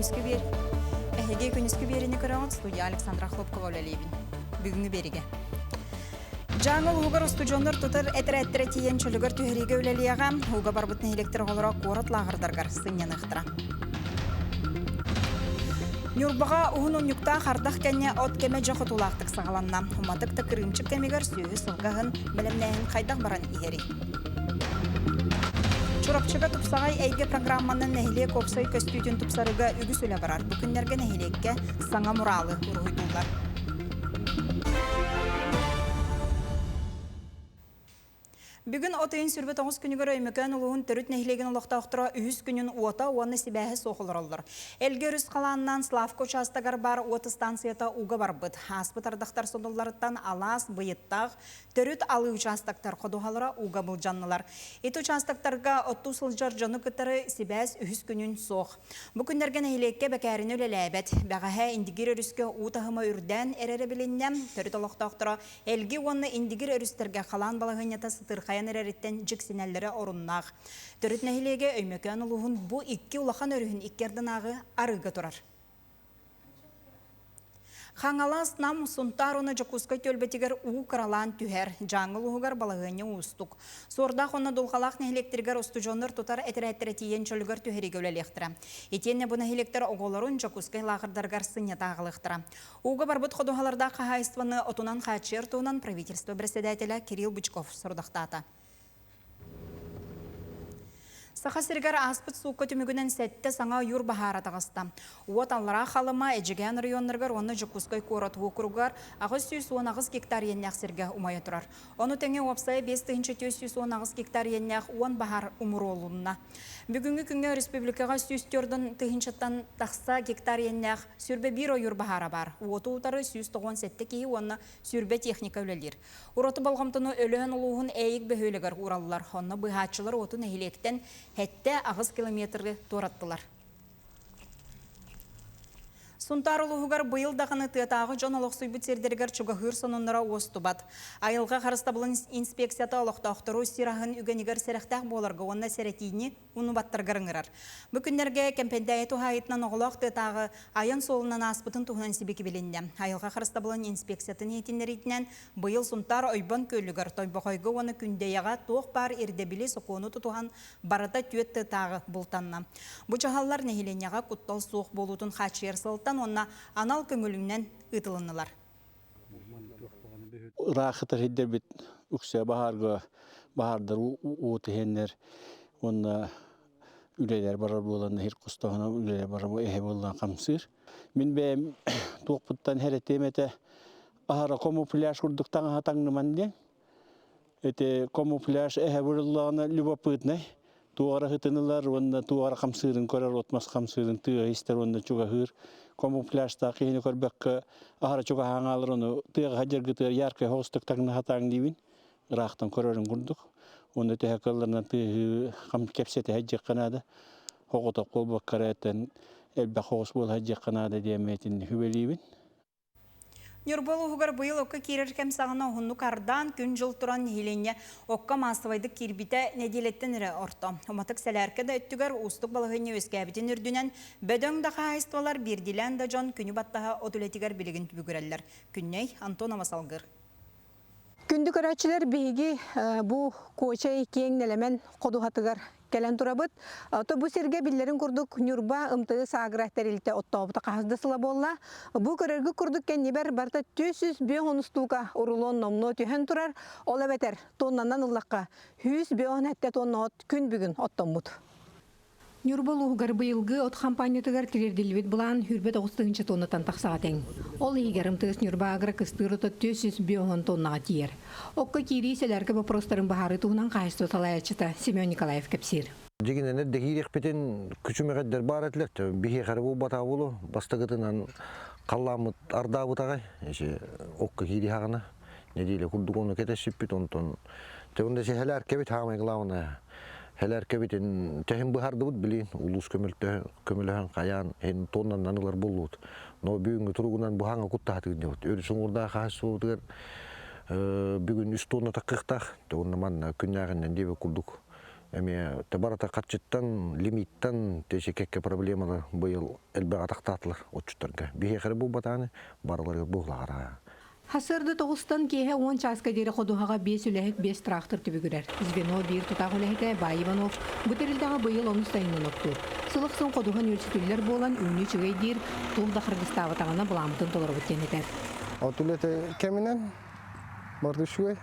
күнүскү биэр Эһиги күнүскү биэриини көрөҕүт студия Александра Хлопкова үлэлиибин. Бүгүҥҥү биэригэ. Дьааҥы улууһугар устудьуоннар тутар этэрээттэрэ тиийэн чөлүгэр түһэриигэ үлэлиэҕэ. Ууга барбыт нэһилиэктэр оҕолоро куорат лааҕырдарыгар сынньаныахтара. Ньурбаҕа уһун унньуктаах ардах кэннэ от кэмэ дьэ хотуулаахтык саҕаланна. Уматык да кырыымчык кэмигэр сүөһү сылгы бэлэмнээһин хайдах баран иһэрий? Чурапчыга тупсаҕай эйгэ программанан нэһилиэк уопсай көстүүтүн тупсарыыга үгүс үлэ барар. Бу күннэргэ нэһилиэккэ саҥа муралы уруһуйдууллар. Бүгүн от ыйын 29 күнүгэр Өймөкөөн улууһун төрүт нэһилиэгин олохтоохторо үһүс күнүн уота уонна сибээһэ суох олороллор. Элгэ өрүс халааннаан Славка учаастагар баар уот ыстаансыйата ууга барбыт. Ааспыт ардахтар содулларыттан алаас, быйыттаах, төрүт алыы учаастактар ходуһалара ууга былдьаннылар. Ити учаастактарга оттуу сылдьар дьону кытары сибээс үһүс күнүн суох. Бу күннэргэ нэһилиэккэ бэкээринэ үлэлээбэт. Бэҕэһээ Индигир өрүскэ уу таһыма үрдээн эрэрэ билиннэ. Төрүт олохтоохторо Элги уонна Индигир өрүстэргэ халаан балаһыанньата сытыырхайан эрэриттэн дьиксинэллэрэ оруннаах. Төрүт нэһилиэгэ Өймөкөөн улууһун бу икки улахан өрүһүн икки ардынааҕы арыыга турар. Хаҥалас, Нам, Сунтаар уонна Дьокуускай түөлбэтигэр уу кыралаан түһэр. Дьааҥы улууһугар балаһыанньа уустук. Суордаах уонна Дулҕалаах нэһилиэктэригэр устудьуоннар тутар этэрээттэрэ тиийэн чөлүгэр түһэриигэ үлэлиэхтэрэ. Итиэннэ бу нэһилиэктэр оҕолорун Дьокуускай лааҕырдарыгар сынньата аҕалыахтара. Ууга барбыт ходуһалардаах хаһаайыстыбаны отунан хааччыйар туһунан правительство председателэ Кирилл Бычков сорудахтаата. Саха сиригэр ааспыт суукка түмүгүнэн сэттэ саҥа ойуур баһаара таҕыста. Уот Аллараа Халыма, Эдьигээн оройуоннарыгар уонна Дьокуускай куорат уокуругар 818 гектар иэннээх сиргэ умайа турар. Ону тэҥэ уопсайа 5418 гектар иэннээх уон баһаар умуруолунна. Бүгүҥҥү күҥҥэ республикаҕа 104 тыһыынчаттан тахса гектар иэннээх сүрбэ биир ойуур баһаара баар. Уоту утары 197 киһи уонна сүрбэ техника үлэлиир. Ураты болҕомтону Өлөөн улууһун Ээйик бөһүөлэгэр уураллар. Онно быыһааччылар уоту нэһилиэктэн 7-8 километры туораттылар. Сунтаар улууһугар быйыл даҕаны тыатааҕы дьон олохсуйбут сирдэригэр чугаһыыр сонуннара уостубат. Айылҕа харыстабылын инспекцията олохтоохтору сир аһын үгэнигэр сэрэхтээх буоларга уонна сэрэтиини унубаттаргар ыҥырар. Бу күннэргэ Кэмпэндээйи туһаайытынан оҕолоох тыатааҕы айан суолунан ааспытын туһунан сибики билиннэ. Айылҕа харыстабылын инспекциятын иһитиннэриитинэн, быйыл Сунтаар Ойбон күөлүгэр, Тойбохойго уонна Күндэйэҕэ туох баар ирдэбили, сокуону тутуһан барыта түөрт тыатааҕы бултанна. Бу дьаһаллар нэһилиэнньэҕэ куттал суох буолуутун хааччыйар сылтан уонна анал көҥүлүнэн ыытылыннылар. Ыраах сытар сирдэрбит үксэ баһаарга баһаардар уот иһэннэр уонна үлэлэр барар буолан иһир хостоһуна үлэлэр барар эһэ буоллан хамсыыр. Мин бэйэм туохпуттан хэрэтиэм этэ аһара камуфляж курдук таҥаһа таҥныман диэн. Ити камуфляж эһэ бырыллаҕына любопытнай туох эрэ сытын ылар уонна туох эрэ хамсыырын көрөр, от-мас хамсыырын тыаһа истэр уонна чугаһыыр. Камуфляжтаах киһини көрбөккө аһара чугаһаан хаалар, ону тыаҕа садьыргытыгар яркай соҕустук таҥна сатааҥ диибин, ыраахтан көрөрүн курдук. Уонна төһө кыалларынан тыаһыы хам кэпсэтэ сылдьыахха наада. Оҕотох буолбакка эрэ этэн элбэх оҕус буола сылдьыахха наада диэн итинник сүбэлиибин. Ньурба улууһугар быйыл окко киирэр кэм саҕана уһуннук ардаан, күн-дьыл туран нэһилиэнньэ окко маассабайдык киирбитэ нэдиэлэттэн эрэ орто. Уматык сэлээркэ да өттүгэр уустук балаһыанньа үөскээбитин үрдүнэн, бөдөҥ да хаһаайыстыбалар, биирдиилээн да дьон күнү баттаһа от үлэтигэр билигин түбүгүрэллэр. Күннэй Антонова салгыыр. Күндү көрөөччүлэр, биһиги бу Куочай киэҥ нэлэмэн ходуһатыгар кэлэн турабыт. То бу сиргэ биллэрин курдук Ньурба МТС агро тэрилтэ оттообута хаһыс да сыла буолла. Бу көрөргүт курдук кэннибэр барыта 405 устуука урулуон номнуо түһэн турар. Ол эбэтэр тоннанан ыллахха 157 тонна от күн бүгүн оттоммут. Ньурба улууһугар быйылгы от хампаанньатыгар тириэрдиллибит былаан 29 тыһыынча тоннаттан тахсаҕа тэҥ. Ол иһигэр МТС Ньурба агро кыстыыр ото 450 тоннаҕа тиийэр. Окко киирии сэлээргэ боппуруостарын быһаарыы туһунан хаһаайыстыба салайааччыта Семен Николаев кэпсиир. Дьигинэнэр дэһиириэхпитин күчүмэҕэйдэр баар этилэр. Биһиэхэ эрэ буолбатаҕа буолуо. Бастакытынан халлааммыт ардаабыт аҕай. Окко киирии хаҕына нэдиэлэ курдук ону кэтэспиппит. Онтон онда сэһэлээркэбит хаамай главное Хэлээркэбитин тэһин быһардыбыт билин улуус көмөлөһөн хайаан эн тоннаннан ылар буоллубут. Но бүгүҥҥү туругунан быһаҥа куттаһатыгын Өрүс уҥуордаах хаһаайыстыбабытыгар бүгүн үс тонна таккыахтаах. Онно манна күннээҕиннэн диэбит курдук. Эмиэ барыта харчыттан, лимиттан тэси кэккэ проблемалар быйыл элбэх атахтаатылар отчуттарга. Биһиэхэ эрэ буолбатааны, барыларыгар буоллаҕара. Сарсыарда тоҕустан киэһэ 10 чааска диэри ходуһаҕа биэс үлэһит биэс трактор түбүгүрэр. Звено биир тутаах үлэһитэ Баай Иванов бу тэрилтэҕэ быйыл онус сайынын оттуур. Сыл ахсын ходуһа нүөлсүтүллэр буолан, үүнүү үчүгэй диир, туох да харгыстаабатаҕына былааммытын толоробут диэн этэр. От үлэтэ кэминэн барда үчүгэй.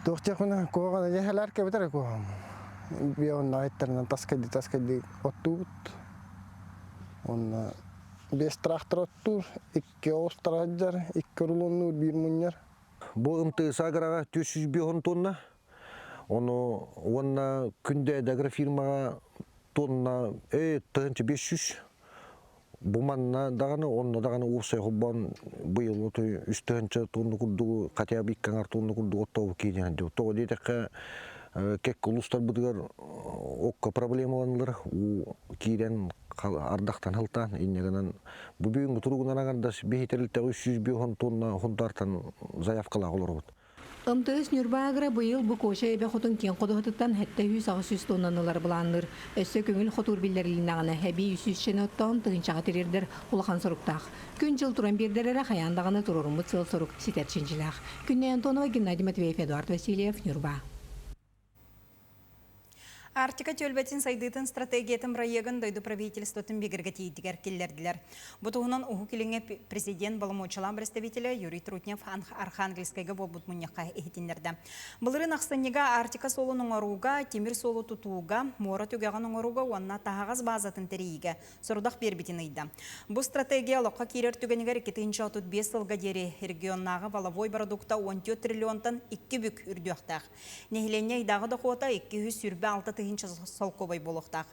Туох диэхпинэ, куһаҕан эдьэһэлэр кэбитэр куһаҕан. Биэ онно айттарынан таскайдыы-таскайдыы оттуубут. Онно биэс трактор оттуур, икки оҕус тараһыдьар, икки рулоннуур, биир мунньар. Бу ымтыы саагыраҕа 405 тонна. Ону уонна күндэ агрофирмаҕа тонна 1500 Бу манна даҕаны, онно даҕаны уопсай холбоон быйыл оту үс тыһыынча тонна курдугу, хотя бы икки аҥар тонна курдук оттообут киһи Тоҕо диэтэххэ, кэккэ улуустарбытыгар окко проблемаланылар, уу киирэн ардахтан һылтаан, инньэ гынан бу бүгүҥҥү туругунан аҥардас биһи тэрилтэҕэ 305 тонна хонтаартан заявкалаах олоробут. МТС Ньурба Агро быйыл бу Куоча эбэ хотун киэҥ ходуһатыттан 700-800 тоннаны ылар былаанныыр. Өссө көҥүл хотуур биллэрилиннэҕинэ, эбии 300-чэни оттоон тыһыынчаҕа тириэрдэр улахан соруктаах. Күн-дьыл туран биэрдэр эрэ хайаан даҕаны туруоруммут сыал-сорук ситэр чинчилээх. Күннэй Антонова, Геннадий Матвеев, Эдуард Васильев, Ньурба. Арктика түөлбэтин сайдыытын стратегиятын бырайыагын дойду правительствотын бигэргэтиитигэр киллэрдилэр. Бу туһунан Уһук Илиҥҥэ президент боломуочалаах представителэ Юрий Трутнев Архангельскайга буолбут мунньахха иһитиннэрдэ. Былырыын ахсынньыга Арктика суолун оҥорууга, тимир суолу тутууга, муора түгэҕин оҥорууга уонна таһаҕас баазатын тэрийиигэ сорудах биэрбитин ыйда. Бу стратегия олоххо киирэр түгэнигэр 2035 сылга диэри регионнааҕы валовой продукта 14 триллионтан 2 бүк үрдүөхтээх. Нэһилиэнньэ ыйдааҕы дохуота 226 тыһыынча солкуобай буолуохтаах.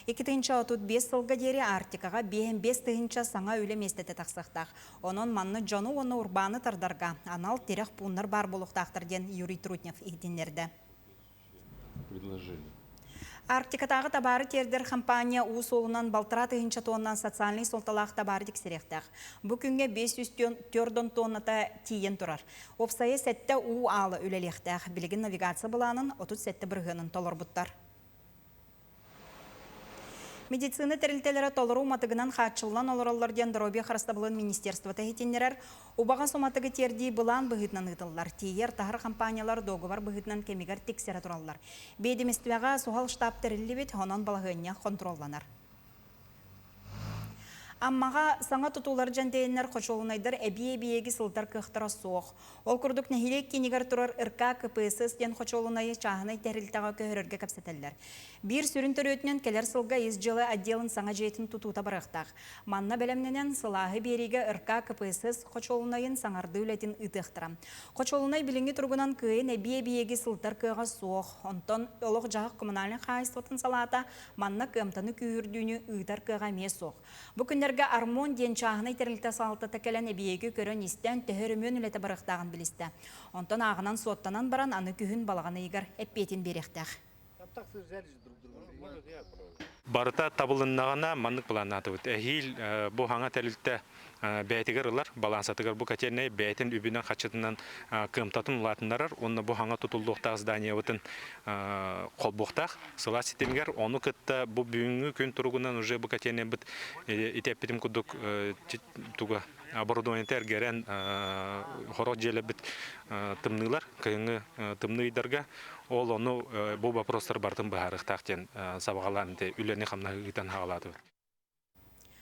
2035 сылга диэри Арктикаҕа 55 тыһыынча саҥа үлэ миэстэтэ тахсыахтаах. Онон манна дьону уонна урбааны тардарга анал тирэх пууннар баар буолуохтаахтар диэн Юрий Трутнев иһитиннэрдэ. Арктикатааҕы табаары тиэрдэр компания уу суолунан балтараа тыһыынча тонна социальнай суолталаах табаары тиксэриэхтээх. Бу күҥҥэ 504 тонната тиийэн турар. Уопсайа сэттэ уу аала үлэлиэхтээх. Билигин навигация былаанын 37 бырыһыанын толорбуттар. Медицина тэрилтэлэрэ толору уматыгынан хааччыллан олороллор диэн доруобуйа харыстабылын министерствота иһитиннэрэр. Убаҕас уматыгы тиэрдии былаан быһыытынан ыытыллар. Тиийэр таһар компаниялар дуогабар быһыытынан кэмигэр тиксэрэ тураллар. Биэдимистибэҕэ суһал штаб тэриллибит, онон балаһыанньа хонтуруолланар. Аммаҕа саҥа тутуулар дьэндэйэннэр хочуолунайдар эбии-эбийиэги сылытар кыахтара суох. Ол курдук нэһилиэк киинигэр турар РК КПСС диэн хочуолунайы чааһынай тэрилтэҕэ көһөрөргө кэпсэтэллэр. Биир сүрүн төрүөтүнэн кэлэр сылга ис дьыала отделын саҥа дьиэтин тутуута барыахтаах. Манна бэлэмнэнэн сылааһы биэриигэ РК КПСС хочуолунайын саҥардыы үлэтин ыытыахтара. Хочуолунай билиҥҥи туругунан кыайан эбии-эбийиэги сылытар кыаҕа суох. Онтон олох-дьаһах коммунальнай хаһаайыстыбатын салаата Манна кыамтаны күүһүрдүүнү ыытар кыаҕа эмиэ суох. Бу күннэргэ Армон диэн чааһынай тэрилтэ салалтата кэлэн эбийиэги көрөн-истэн, төһө өрөмүөн үлэтэ барыахтааҕын билистэ. Онтон ааҕынан-суоттанан баран, аны күһүн балаҕан ыйыгар эппиэтин биэриэхтээх. Барыта табылыннаҕына маннык былааннаатыбыт. Эһиил бу хаҥа тэрилтэ бэйэтигэр ылар, балаансатыгар бу котельнай бэйэтин үбүнэн-харчытынан кыамтатын улаатыннарар уонна бу хаҥа тутуллуохтаах зданиебытын холбуохтаах сылаас ситимигэр. Ону кытта бу бүгүҥҥү күн туругунан уже бу котельнайбыт ити эппитим курдук туга оборудованиета эргэрэн хорох дьиэлэрбит тымныылар кыһыҥҥы тымныы ыйдарга ол ону бу вопростар барытын быһаарыахтаах диэн сабаҕалаан үлэни-хамнаһы ыытан хаалаатыбыт.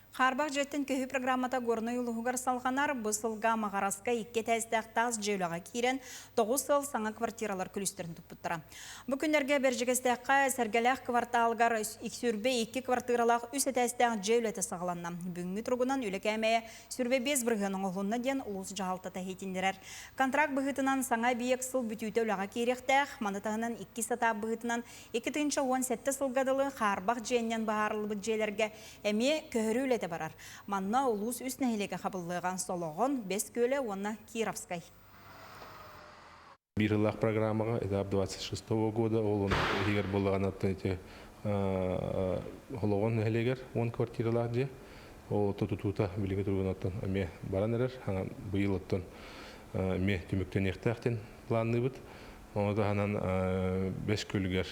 Хаарбах дьиэттэн көһүү программата Горнай улууһугар салҕанар. Бу сылга Маҕараска икки этээстээх таас дьиэ үлэҕэ киирэн, 9 сыл саҥа квартиралар күлүүстэрин туппуттара. Бу күннэргэ Бэрдьигэстээххэ Сэргэлээх кварталыгар сүрбэ икки квартиралаах үс этээстээх дьиэ үлэтэ саҕаланна. Бүгүҥҥү туругунан үлэ кээмэйэ сүрбэ биэс бырыһыан оҥоһулунна диэн улуус дьаһалтата иһитиннэрэр. Контракт быһыытынан саҥа эбийиэк сыл бүтүүтэ үлэҕэ киириэхтээх. Маны таһынан иккис этап быһыытынан 2017 сылга дылы хаарбах дьиэннэн быһаарыллыбыт дьиэлэргэ эмиэ көһөрүү үлэтэ барар. Манна улуус үс нэһилиэгэ хабыллыаҕа Солоҕон, Бэс Күөлэ уонна Кировскай. Биир сыллаах программаҕа этап 26 года ол иһигэр буоллаҕына эти Холоҕон нэһилиэгэр 10 квартиралаах дьиэ ол тутуута билиҥҥи туругунан эмиэ баран эрэр быйыл оттон эмиэ түмүктэниэхтээх диэн планныыбыт. Ону таһынан Бэс Күөлүгэр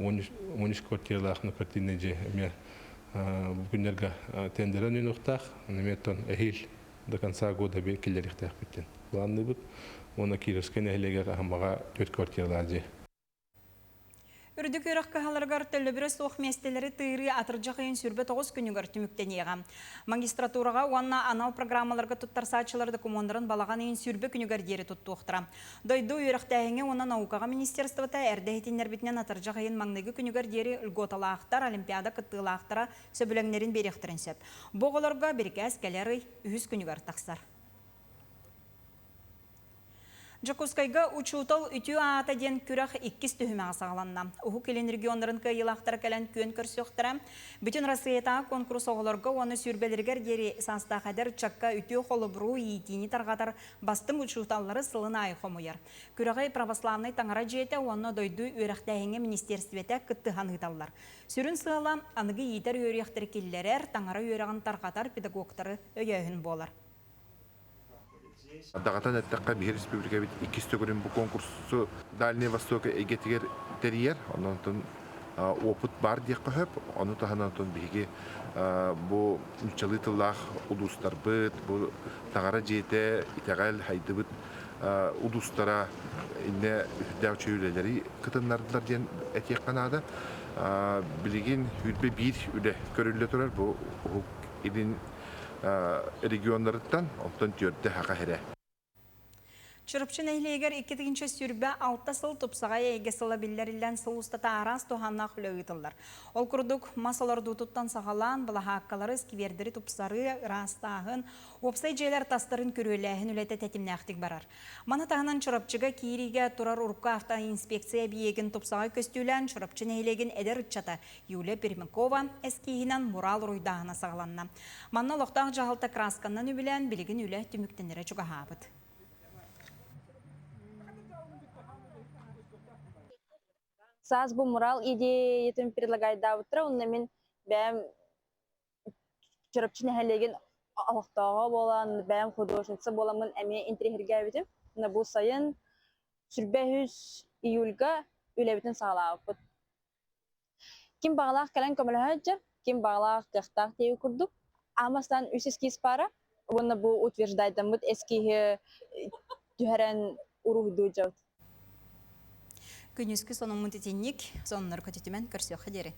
13 квартиралаах квартирный дьиэ эмиэ бу күннэргэ тендерэн үүнүөхтээх. Эмиэ оттон эһиил до конца года киллэриэхтээхпит диэн планныыбыт. Уонна Кировскай нэһилиэгэр Аһымаҕа 4 квартиралаах дьиэ. Үрдүк үөрэх кыһаларыгар төлөбүрэ суох миэстэлэри тыырыы атырдьах ыйын 29 күнүгэр түмүктэниэҕэ. Магистратураҕа уонна анал программаларга туттарсааччылар докумуоннарын балаҕан ыйын 20 күнүгэр диэри туттуохтара. Дойду үөрэхтээһиҥҥэ уонна наукаҕа министерствота эрдэ иһитиннэрбитинэн атырдьах ыйын маҥнайгы күнүгэр диэри льготалаахтар, олимпиада кыттыылаахтара сөбүлэҥнэрин биэриэхтэрин сөп. Бу оҕолорго бирикээс кэлэр ый үһүс күнүгэр тахсар. Дьокуускайга Учуутал үтүө аата диэн күрэх иккис түһүмэҕэ саҕаланна. Уһук Илин регионнарын кыайыылаахтара кэлэн күөн көрсүөхтэрэ. Бүтүн Россиятааҕы куонкурус оҕолорго уонна сүүрбэлэригэр диэри саастаах эдэр ыччакка үтүө холобуру, иитиини тарҕатар бастыҥ учууталлары сылын аайы хомуйар. Күрэҕи православнай таҥара дьиэтэ уонна дойду үөрэхтээһиҥҥэ министиэрстибэтэ кыттыһан ыыталлар. Сүрүн сыала, аныгы иитэр үөрүйэхтэри киллэрэр, таҥара үөрэҕин тарҕатар педагогтары өйөөһүн буолар. Даҕатан эттэххэ, биһи республикабыт иккис төгүрүн бу конкурсу Дальний Восток эйгэтигэр тэрийэр. Онон опыт баар диэххэ сөп. Ону таһынан биһиги бу нууччалыы тыллаах улуустарбыт, бу таҥара дьиэтэ, итэҕэл, хайдыбыт улуустара иннэ үрдээх үчүгэй үлэлэри кытыннардылар диэн этиэххэ наада. Билигин 21 үлэ көрүллэ турар бу Уһук Илин регионнарыттан, онтон түөрдэ Саха сирэ. Чурапчы нэһилиэгэр 2026 сыл тупсаҕай эйгэ сыла биллэриллэн сыл устата араас туһааннаах үлэ ыытыллар. Ол курдук, мас олордуутуттан саҕалаан, былаһааккалары, сквердэри тупсарыы, ыраастааһын, уопсай дьиэлэр тастарын күрүөлээһин үлэтэ тэтимнээхтик барар. Маны таһынан Чурапчыга киириигэ турар урукку автоинспекция эбийиэгин тупсаҕай көстүүлээн Чурапчы нэһилиэгин эдэр ыччата Юлия Пермякова эскииһинэн мурал уруйдааһына саҕаланна. Манна олохтоох дьаһалта красканнан үбүлээн билигин үлэ түмүктэнэрэ чугаһаабыт. Саас бу мурал идеятын предлагайдаабыттара уонна мин бэйэм Чурапчы нэһилиэгин олохтооҕо буолан, бэйэм художница буоламмын эмиэ интэриэһиргээбитим. Уонна бу сайын 23 июльга үлэбитин саҕалаабыппыт. Ким баҕалаах кэлэн көмөлөһөөччү, ким баҕалаах кыахтаах диэбит курдук. Аамастан үс эскиз баара уонна бу утверждайдаммыт эскиһи түһэрэн уруһуйдуу дьабыт. Күнүскү сонуммут итинник, сонуннары көтүтүмэн көрсүөххэ диэри.